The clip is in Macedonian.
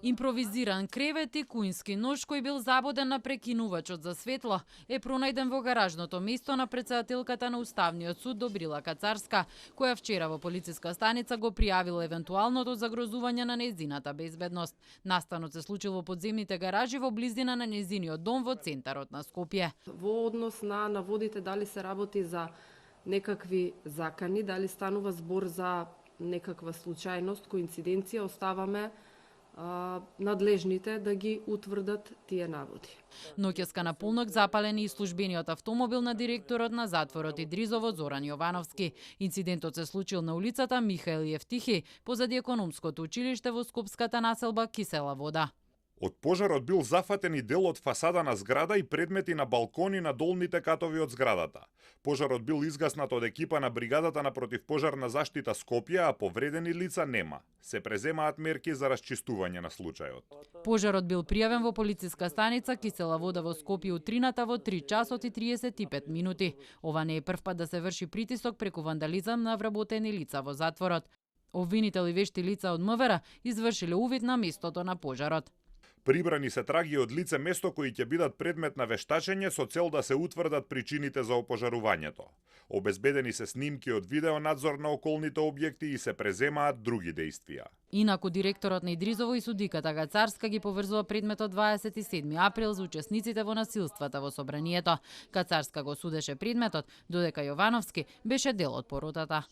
Импровизиран кревет и куински нож кој бил забоден на прекинувачот за светло е пронајден во гаражното место на претседателката на Уставниот суд Добрила Кацарска, која вчера во полициска станица го пријавила евентуалното загрозување на нејзината безбедност. Настанот се случил во подземните гаражи во близина на нејзиниот дом во центарот на Скопје. Во однос на наводите дали се работи за некакви закани, дали станува збор за некаква случајност, коинциденција, оставаме надлежните да ги утврдат тие наводи. Ноќеска на полнок запален и службениот автомобил на директорот на затворот Идризово Зоран Јовановски. Инцидентот се случил на улицата Михаил Јефтихи, позади економското училиште во скопската населба Кисела Вода. Од пожарот бил зафатен и дел од фасада на зграда и предмети на балкони на долните катови од зградата. Пожарот бил изгаснат од екипа на бригадата на противпожарна заштита Скопје, а повредени лица нема. Се преземаат мерки за расчистување на случајот. Пожарот бил пријавен во полициска станица Кисела Вода во Скопје утрината во 3 часот и 35 минути. Ова не е прв пат да се врши притисок преку вандализам на вработени лица во затворот. Обвинители и вешти лица од МВР извршиле увид на местото на пожарот. Прибрани се траги од лице место кои ќе бидат предмет на вештачење со цел да се утврдат причините за опожарувањето. Обезбедени се снимки од видеонадзор на околните објекти и се преземаат други дејствија. Инаку директорот на Идризово и судиката Кацарска ги поврзува предметот 27 април за учесниците во насилствата во собранието. Кацарска го судеше предметот, додека Јовановски беше дел од поротата.